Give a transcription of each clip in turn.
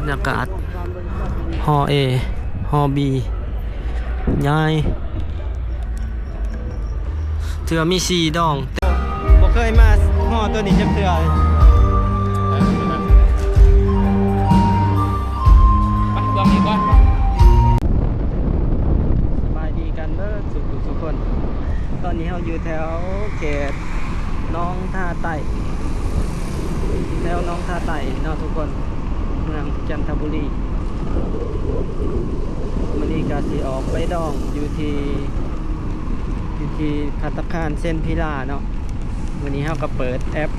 ບັນຍາກາດຫໍເອ ຫໍບີ ຍ້າຍ ເທື່ອມີສີ່ດອງ ບໍ່ເຄີຍມາຫໍໂຕນີ້ຈັກເທື່ອ. ສະບາຍດີກັນເບີດສູ່ຜູ້ສູ່ຄົນ. ຕອນນີ້ເຮົາຢູ່ແຖວເຂດໜອງທາໃຕ້ ແຖວໜອງທາໃຕ້ເນາະທຸກຄົນ ເມືອງຈັນທະບູລີ. ມື້ນີ້ກະຊິອອກໄປດອງຢູ່ທີ່ ຢູ່ທີ່ພັດຕາຄານເຊັນພີລາເນາະ. ມື້ນີ້ເຮົາກະເປີດແອັບ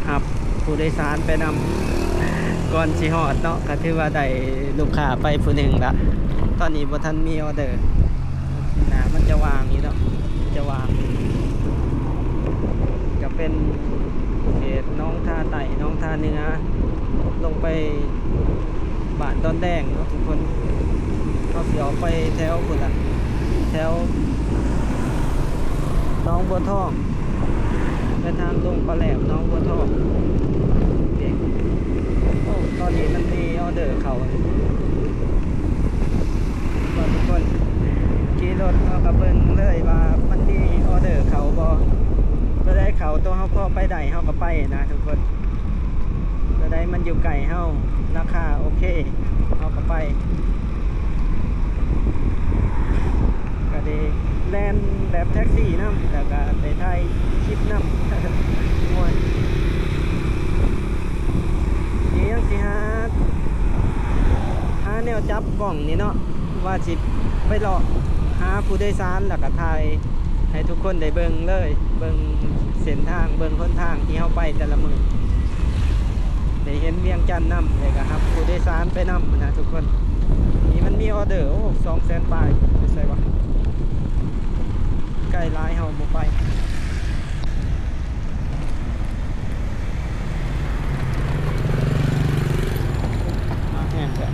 ຮັບຜູ້ໂດຍສານໄປນຳ ກ່ອນຊິຮອດເນາະ ກະຖືວ່າໄດ້ລູກຄ້າໄປຜູ້ໜຶ່ງລະ. ຕອນນີ້ບໍ່ທັນມີອໍເດີ ໜ້າມັນຈະວ່າງຢູ່ເນາະ ຈະວ່າງ. ກະເປັນເຂດໜອງທາໃຕ້ ໜອງທາເໜືອ ລົງໄປບ້ານດອນແດງເນາະທຸກຄົນ. ເຮົາຊິອອກໄປແຖວພຸ້ນລະ ແຖວໜອງບົວທອງ ໄປທາງດົງປາແຫຼບ ໜອງບົວທອງ. ໂອ້ ຕອນນີ້ມັນມີອໍເດີເຂົ້າ ທຸກຄົນ. ຂີ່ລົດເຮົາກະເບິ່ງເລີຍວ່າມັນມີອໍເດີເຂົ້າບໍ່ ໂຕໃດເຂົ້າ ໂຕເຮົາພໍໄປໄດ້ເຮົາກະໄປນະທຸກຄົນ. ໂຕໃດມັນຢູ່ໃກ້ເຮົາ ລາຄາໂອເຄ ເຮົາກະໄປ. ກະໄດ້ແລ່ນແບບແທັກຊີນຳ ແລ້ວກະໄດ້ຖ່າຍຄລິບນຳ ມ່ວນ. ດຽວຍັງຊິຫາ ຫາແນວຈັບກ້ອງນີ້ເນາະ ວ່າຊິໄປເລາະຫາຜູ້ໂດຍສານ ແລ້ວກະຖ່າຍໃຫ້ທຸກຄົນໄດ້ເບິ່ງເລີຍ ເບິ່ງເສັ້ນທາງ ເບິ່ງຫົນທາງທີ່ເຮົາໄປແຕ່ລະມື້. ໄດ້ເຫັນວຽງຈັນນຳ ແລ້ວກະຮັບຜູ້ໂດຍສານໄປນຳນະທຸກຄົນ. ນີ້ມັນມີອໍເດີ ໂອ້ ສອງແສນປາຍ ຢູ່ໃສວະ ໃກ້ຫຼາຍ ເຮົາບໍ່ໄປ. ມາແຮງແທ້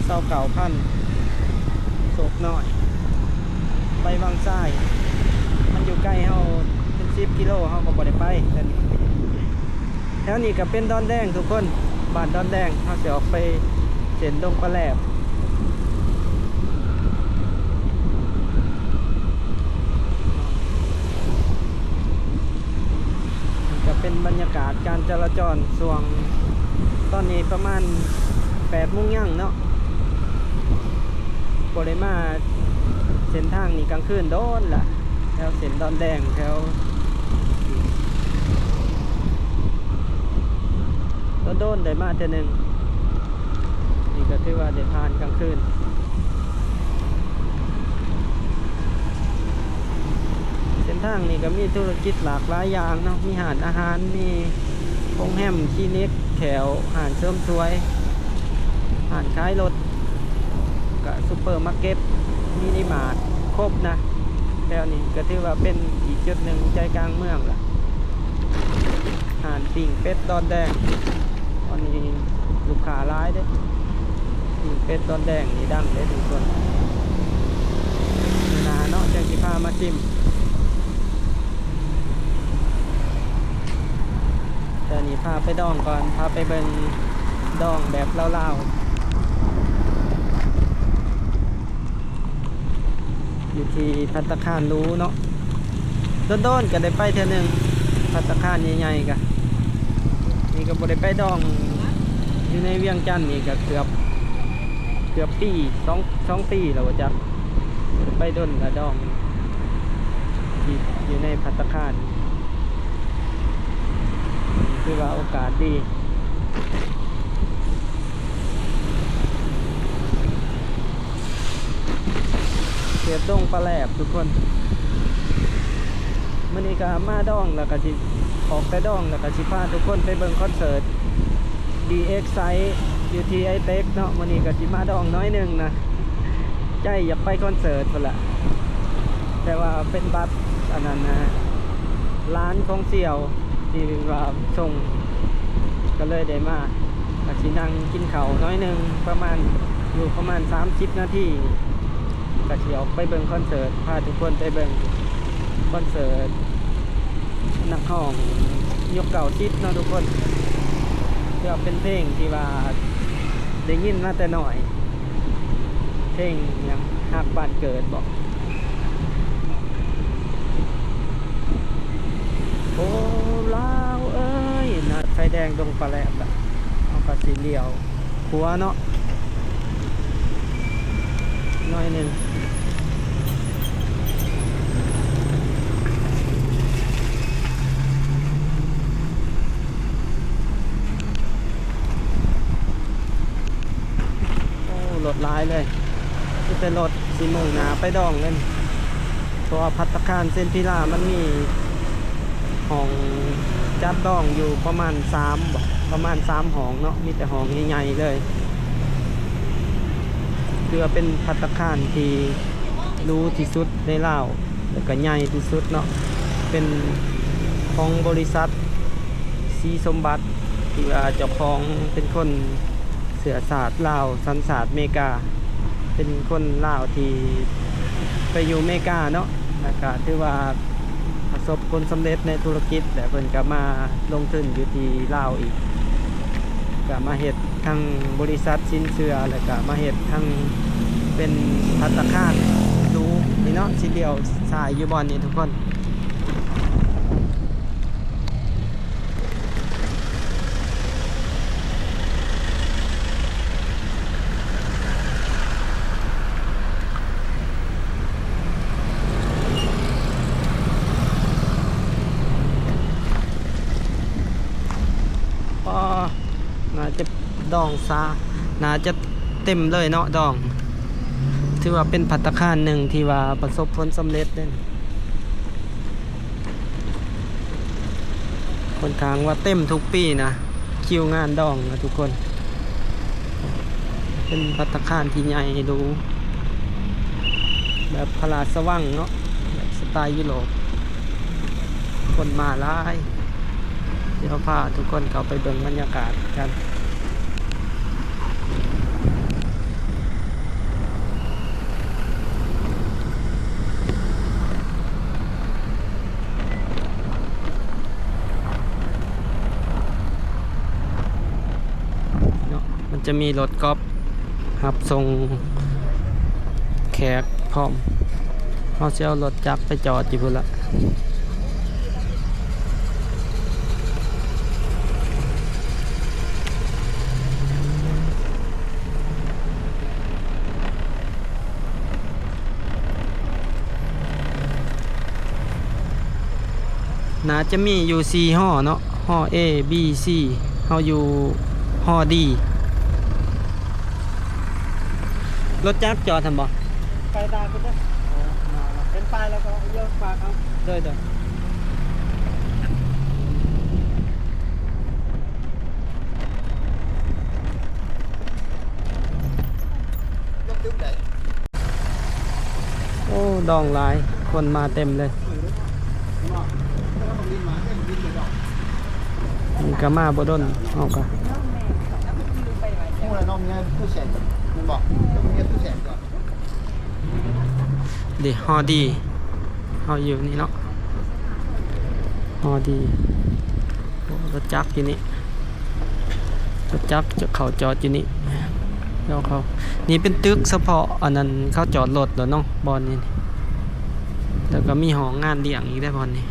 ຊາວເກົ້າພັນ ໂຊກນ້ອຍ ໄປວັງຊາຍ ມັນຢູ່ໃກ້ເຮົາເປັນສິບກິໂລ ເຮົາກະບໍ່ໄດ້ໄປ. ແຖວນີ້ກະເປັນດອນແດງທຸກຄົນ ບ້ານດອນແດງ. ເຮົາຊິອອກໄປເສັ້ນດົງປາແຫຼບ. ນີ້ກະເປັນບັນຍາກາດການຈະລາຈອນຊ່ວງ ຕອນນີ້ປະມານແປດໂມງຍັງເນາະ ບໍ່ໄດ້ມາເສັ້ນທາງນີ້ກາງຄືນດົນລະ ແຖວເສັ້ນດອນແດງ ແຖວ ດົນໆ ໄດ້ມາເທື່ອໜຶ່ງ. ນີ້ກະຖືວ່າໄດ້ຜ່ານກາງຄືນ. ເສັ້ນທາງນີ້ກະມີທຸລະກິດຫຼາກຫຼາຍຢ່າງເນາະ ມີຮ້ານອາຫານ ມີໂຮງແຮມ ຄລີນິກ ແຖວຮ້ານເສີມສວຍ ຮ້ານຂາຍລົດ ກະຊຸບເປີມາເກັດ ມິນິມາດ ຄົບນະ. ແຖວນີ້ກະຖືວ່າເປັນອີກຈຸດໜຶ່ງໃຈກາງເມືອງລະ. ຮ້ານປີ້ງເປັດດອນແດງ ຕອນນີ້ລູກຄ້າຫຼາຍເດ້. ປີ້ງເປັດດອນແດງນີ້ດັງເດ້ທຸກຄົນ. ມື້ໜ້າເນາະ ຈັ່ງຊິພາມາຊິມ. ແຕ່ນີ້ພາໄປດອງກ່ອນ ພາໄປເບິ່ງດອງແບບລາວໆ ຢູ່ທີ່ພັດຕາຄານຫຼູເນາະ. ດົນໆ ກະໄດ້ໄປເທື່ອໜຶ່ງ ພັດຕາຄານໃຫຍ່ໆ ກະ ນີ້ກະບໍ່ໄດ້ໄປດອງຢູ່ໃນວຽງຈັນນີ້ກະເກືອບ ເກືອບປີ ສອງ ສອງປີແລ້ວບໍ່ຈັກ ໄປດົນລະດອງທີ່ຢູ່ໃນພັດຕາຄານ. ຖືວ່າໂອກາດດີ ເຂດດົງປາແຫຼບທຸກຄົນ. ມື້ນີ້ກະມາດອງ ແລ້ວກະຊິອອກແຕ່ດອງ ແລ້ວກະຊິພາທຸກຄົນໄປເບິ່ງຄອນເສີດ ດີເອັກໄຊ ຢູ່ທີ່ໄອເຕັກເນາະ. ມື້ນີ້ກະຊິມາດອງໜ້ອຍໜຶ່ງນະ ໃຈຢາກໄປຄອນເສີດພຸ້ນລະ ແຕ່ວ່າເປັນບັດອັນນັ້ນນະ ຫຼານຂອງສ່ຽວທີ່ວ່າສົ່ງ ກະເລີຍໄດ້ມາ. ກໍຊິນັ່ງກິນເຂົ້າໜ້ອຍໜຶ່ງ ປະມານ ຢູ່ປະມານສາມສິບນາທີ ກໍຊິອອກໄປເບິ່ງຄອນເສີດ ພາທຸກຄົນໄປເບິ່ງຄອນເສີດນັກຮ້ອງຍຸກເກົ້າສິບເນາະທຸກຄົນ. ເພື່ອເປັນເພງທີ່ວ່າໄດ້ຍິນມາແຕ່ນ້ອຍ ເພງຫຍັງ ຮັກບ້ານເກີດບໍ? ໂອ້ ລາວເອີຍ ນະ ໄຟແດງດົງປາແລບລະ ເຮົາກໍຊິລ້ຽວຂວາເນາະ ໜ້ອຍໜຶ່ງ. ໂອ້ ລົດຫຼາຍເລີຍ ມີແຕ່ລົດຊິມຸ່ງໜ້າໄປດອງເລີຍ ເພາະວ່າພັດຕາຄານເຊນພິລາມັນມີຫ້ອງຈັດດອງຢູ່ປະມານສາມ ປະມານສາມຫ້ອງເນາະ ມີແຕ່ຫ້ອງໃຫຍ່ໆເລີຍ. ຖືວ່າເປັນພັດຕາຄານທີ່ຫຼູທີ່ສຸດໃນລາວ ແລ້ວກໍໃຫຍ່ທີ່ສຸດເນາະ ເປັນຂອງບໍລິສັດສີສົມບັດ ທີ່ວ່າເຈົ້າຂອງເປັນຄົນເຊື້ອຊາດລາວ ສັນຊາດເມກາ ເປັນຄົນລາວທີ່ໄປຢູ່ເມກາເນາະ ແລ້ວກໍຖືວ່າປະສົບຜົນສຳເລັດໃນທຸລະກິດ ແລ້ວເພິ່ນກໍມາລົງທຶນຢູ່ທີ່ລາວອີກ ກໍມາເຮັດ ທັງບໍລິສັດສິນເຊື່ອ ແລ້ວກະມາເຮັດທັງເປັນພັດຕາຄານຢູ່ນີ້ເນາະ ຊິລ້ຽວຊ້າຍຢູ່ບ່ອນນີ້ທຸກຄົນ. ດອງສາ ໜ້າຈະເຕັມເລີຍເນາະດອງ. ຖືວ່າເປັນພັດຕາຄານໜຶ່ງທີ່ວ່າປະສົບຜົນສຳເລັດເດ້ ຂ້ອນຂ້າງວ່າເຕັມທຸກປີນະ ຄິວງານດອງນະທຸກຄົນ. ເປັນພັດຕາຄານທີ່ໃຫຍ່ຫຼູ ແບບພະລາຊະວັງເນາະ ແບບສະໄຕຢູໂຣບ ຄົນມາຫຼາຍ. ດຽວພາທຸກຄົນເຂົ້າໄປເບິ່ງບັນຍາກາດກັນ. ເນາະ ມັນຈະມີລົດກອບ ຮັບສົ່ງແຂກພ້ອມ. ເຮົາຊິເອົາລົດຈັກໄປຈອດຢູ່ພຸ້ນລະ. ໜ້າຈະມີຢູ່ສີ່ຫໍ້ເນາະ ຫໍ້ A B C ເຮົາຢູ່ຫໍ້ D. ລົດຈັກຈອດຫັ້ນບໍ່? ໄປຕາມພຸ້ນເດີ ເຫັນປ້າຍແລ້ວກໍລ້ຽວຂວາເອົາ. ໂດຍໆ. ໂອ້ ດອງຫຼາຍ ຄົນມາເຕັມເລີຍ. ມັນກະມາບໍ່ດົນ ເຮົາກະ ຮູ້ແລ້ວເນາະ ເມຍຕູ້ແສນ ແມ່ນບໍ່? ເມຍຕູ້ແສນກ່ອນ. ເດ ຫໍ້ D ເຮົາຢູ່ນີ້ເນາະ ຫໍ້ D. ໂອ້ ລົດຈັກຢູ່ນີ້ ລົດຈັກຈະເຂົ້າຈອດຢູ່ນີ້. ແລ້ວເຂົາ ນີ້ເປັນຕຶກສະເພາະອັນນັ້ນ ເຂົາຈອດລົດແລ້ວເນາະ ບ່ອນນີ້. ແລ້ວກໍມີຫ້ອງງານລ້ຽງອີກໄດ໋ບ່ອນນີ້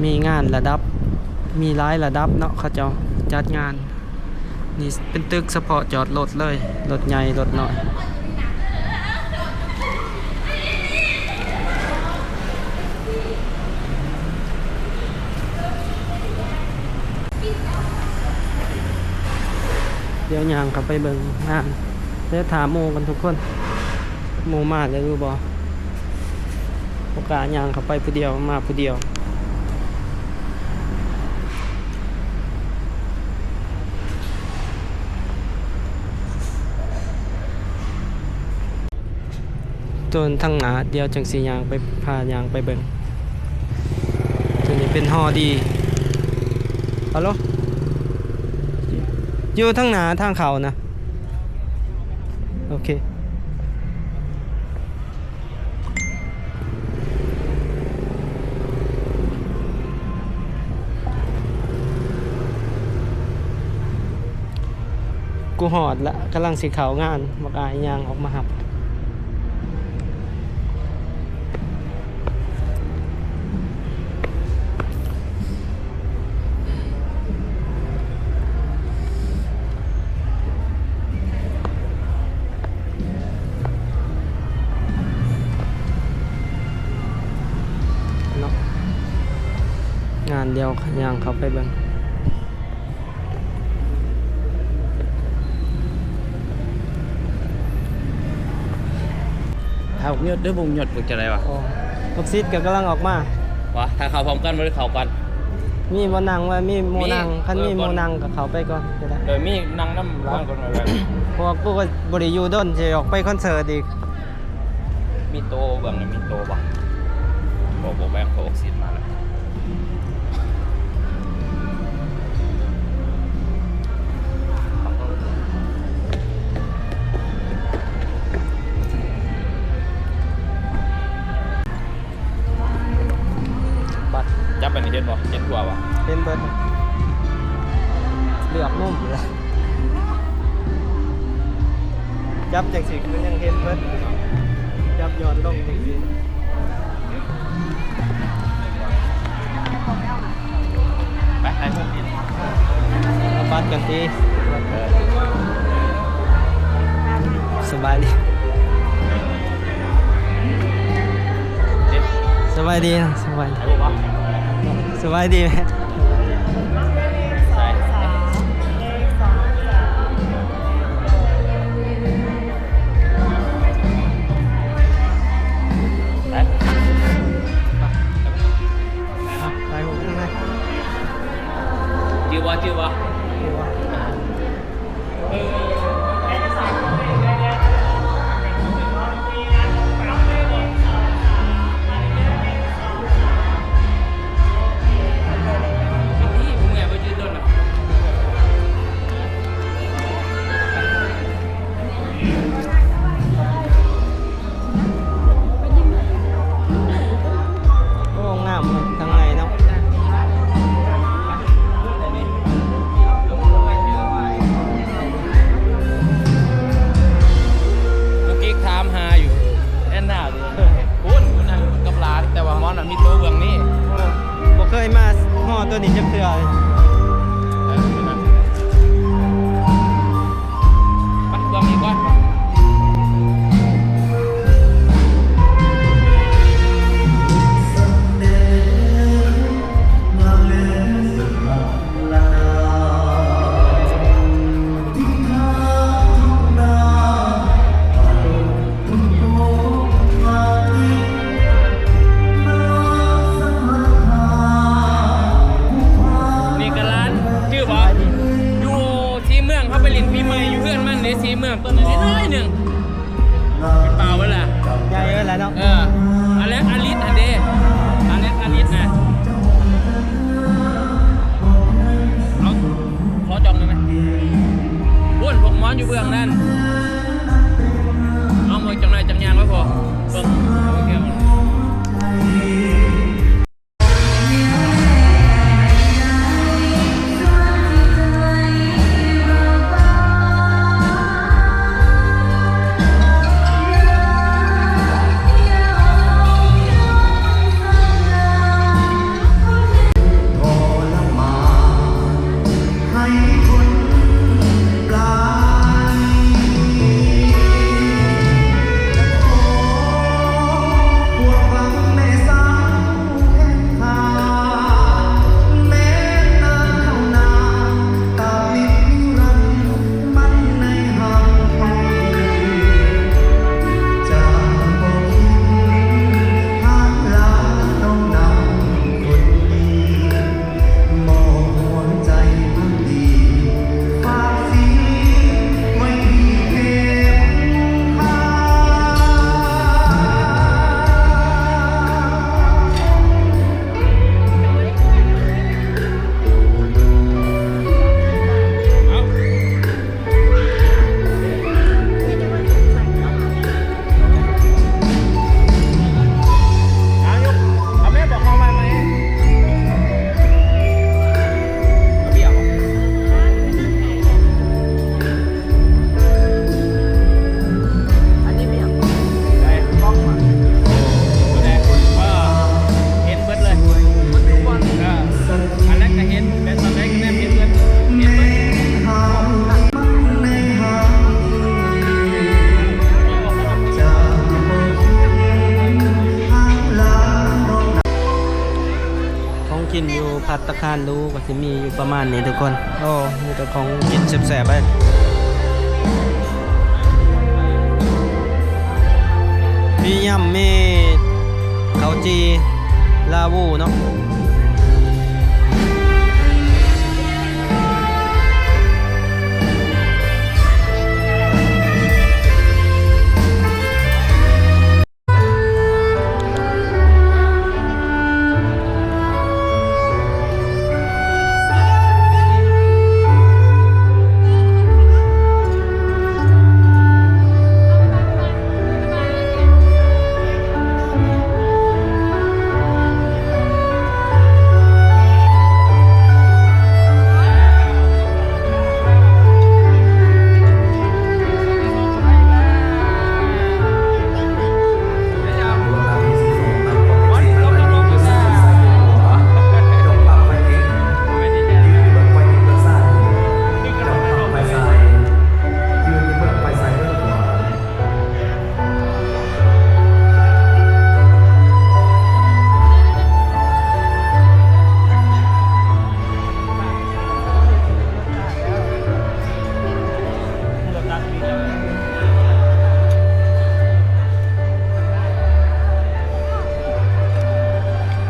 ມີງານລະດັບ ມີຫຼາຍລະດັບເນາະ ເຂົາເຈົ້າຈັດງານ. ນີ້ເປັນຕຶກສະເພາະຈອດລົດເລີຍ ລົດໃຫຍ່ ລົດນ້ອຍ. ດຽວຍ່າງເຂົ້າໄປເບິ່ງງານ ແລ້ວຖາມໝູ່ກັນທຸກຄົນ ໝູ່ມາແລ້ວຫຼືບໍ່? ບໍ່ກ້າຍ່າງເຂົ້າໄປຜູ້ດຽວ ມາຜູ້ດຽວ. ໂຕທາງໜ້າ ດຽວຈັ່ງຊິຍ່າງໄປ ພາຍ່າງໄປເບິ່ງ. ໂຕນີ້ເປັນຫໍ້ D. ຮັລໂຫຼ? ຢູ່ທາງໜ້າທາງເຂົ້ານະ. ໂອເຄ. ກູຮອດລະ ກຳລັງຊິເຂົ້າງານ ບັກອ້າຍຍ່າງອອກມາຮັບເນາະ. ງານດຽວ ຍ່າງເຂົ້າໄປເບິ່ງ. ຖ້າບໍ່ຍົດເດີ ບໍ່ຍົດເບິ່ງຈັ່ງໃດວະ? ອໍ ລູກສິດກໍກຳລັງອອກມາ. ວ່າ ຖ້າເຂົ້າພ້ອມກັນ ບໍ່ໄດ້ເຂົ້າກ່ອນ? ມີບໍ່ນັ່ງວ່າ ມີໝູ່ນັ່ງ ມີ ຄັນມີ ເອີ ໝູ່ນັ່ງກໍເຂົ້າໄປກ່ອນກໍໄດ້. ເອີ ມີນັ່ງນຳຫຼານກ່ອນກໍໄດ້. ເພາະວ່າກູກໍບໍ່ໄດ້ຢູ່ດົນ ຊິອອກໄປຄອນເສີດອີກ. ມີໂຕເບິ່ງ ມີໂຕບໍ່? ບໍ່ ບໍ່ແມ່ນ ເຂົາອອກຊີດມາແລ້ວ. ບັດ ຈັບອັນນີ້ເຫັນບໍ່? ເຫັນທົ່ວບໍ່? ເຫັນເບິດ ເລືອກມຸມເລີຍ. ຈັບຈັ່ງຊີ້ມັນຍັງເຫັນເບິດ ຈັບຍ້ອນລົງຈັ່ງຊີ້. ໄປຖ່າຍຮູບ ເອົາບັດກັນຕິ. ເອີ ສະບາຍດີ ສະບາຍດີ ສະບາຍດີ ສະບາຍດີ. ໄປ ຖ່າຍຮູບນຳແດ່. ຈື່ບໍ່? ຈື່ບໍ່? ໂອ້ ງາມເນາະ ທາງໃນເນາະ. ກຸກກິກຖາມຫາຢູ່ ແອນນາ ພຸ້ນ ພຸ້ນນະ ກັບຫຼານ ແຕ່ວ່າມອນນະມີໂຕເບື້ອງນີ້. ໂອ້ ບໍ່ເຄີຍມາຫໍໂຕນີ້ຈັກເທື່ອ. ໄປເບິ່ງອີກກ່ອນ. ນີ້ກະຫຼານ ຈື່ບໍ່? ຢູ່ສີເມືອງ ເຮົາໄປຫຼິ້ນປີໃໝ່ຢູ່ເຮືອນມັນເດ້ ສີເມືອງ ຕົວນ້ອຍໆໜຶ່ງ ເປັນບ່າວເບິດລະ ໃຫຍ່ເບິດລະເນາະ. ເອີ ອາເລັກ ອາລິດຫັ້ນເດ້ ອາເລັກ ອາລິດນະ. ເອົາ ຂໍຈອງໄດ້ໄໝ? ພຸ້ນ ພວກມອນຢູ່ເບື້ອງນັ້ນ. ເອົາ ເບິ່ງຈັກໜ້ອຍ ຈັກຍ່າງໄປພໍ ເບິ່ງ. ທານດູກໍຊິມີຢູ່ປະມານນີ້ທຸກຄົນ. ໂອ້ ມີແຕ່ຂອງກິນແຊບໆເລີຍ ມີຍຳ ມີເຂົ້າຈີ່ ລາວເນາະ.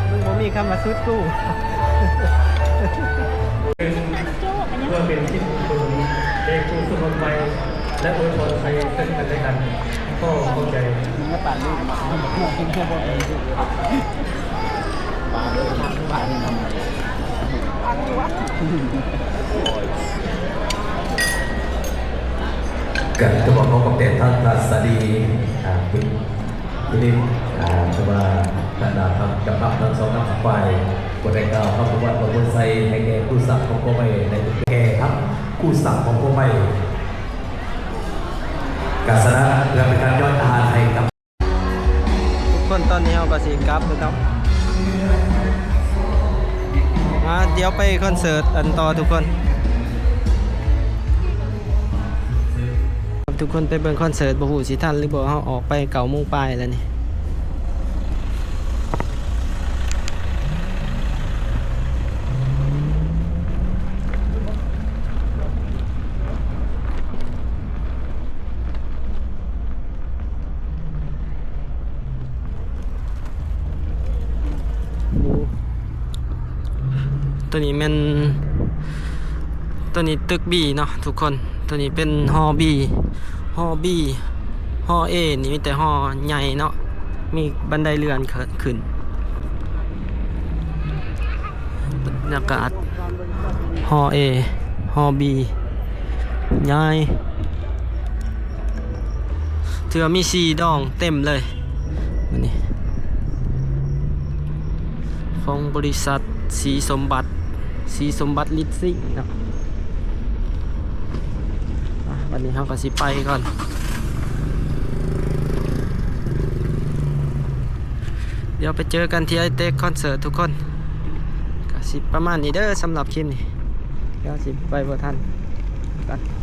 ມັນບໍ່ມີຄຳວ່າສຸດກູ. ເພື່ອເປັນສິລິມຸງຄຸນແກ່ຜູ້ສະໝັກໄປ ແລະ ອວຍພອນໄທເຊິ່ງກັນແລະກັນ. ຂໍຂອບໃຈ. ກະຕ້ອງຂໍຂອບໃຈທ່ານທັດສະດີ ອ່າ ພິນິດ ອ່າ ຄືວ່າບັນດາທັງເຈົ້າພາບທັງສອງຝ່າຍ ບໍ່ໄດ້ກ່າວຄຳປະຫວັດ ປະເມີນໄຊໃຫ້ແກ່ຄູ່ສັກຂອງກົວໄມ້ໃນທຸກແກ່ທັງຄູ່ສັກຂອງກົວໄມ້ ກະສະນັ້ນ ເພື່ອເປັນການຍ້ອນອາຍໃຫ້ກັບ ທຸກຄົນ ຕອນນີ້ເຮົາກໍຊິກັບແລ້ວເນາະ. ມາ ດຽວໄປຄອນເສີດອັນຕໍ່ທຸກຄົນ. ທຸກຄົນໄປເບິ່ງຄອນເສີດ ບໍ່ຮູ້ຊິທັນຫຼືບໍ່. ເຮົາອອກໄປເກົ້າໂມງປາຍແລ້ວນີ້. ໂຕນີ້ແມ່ນ ໂຕນີ້ຕຶກ B ເນາະທຸກຄົນ. ໂຕນີ້ເປັນຫໍ B ຫໍ B ຫໍ A ນີ້ມີແຕ່ຫໍໃຫຍ່ເນາະ ມີບັນໄດເລື່ອນຂຶ້ນ. ບັນຍາກາດຫໍ A ຫໍ B ຍ້າຍ ເທື່ອມີສີ່ດອງເຕັມເລີຍມື້ນີ້ ຂອງບໍລິສັດສີສົມບັດ ສີສົມບັດລິດຊິງເນາະ. ອ່ະ ບັດນີ້ເຮົາກໍຊິໄປກ່ອນ. ດຽວໄປເຈີກັນທີ່ໄອເຕັກຄອນເສີດທຸກຄົນ. ກະຊິປະມານນີ້ເດີ ສຳລັບຄລິບນີ້ ດຽວຊິໄປບໍ່ທັນກັນ.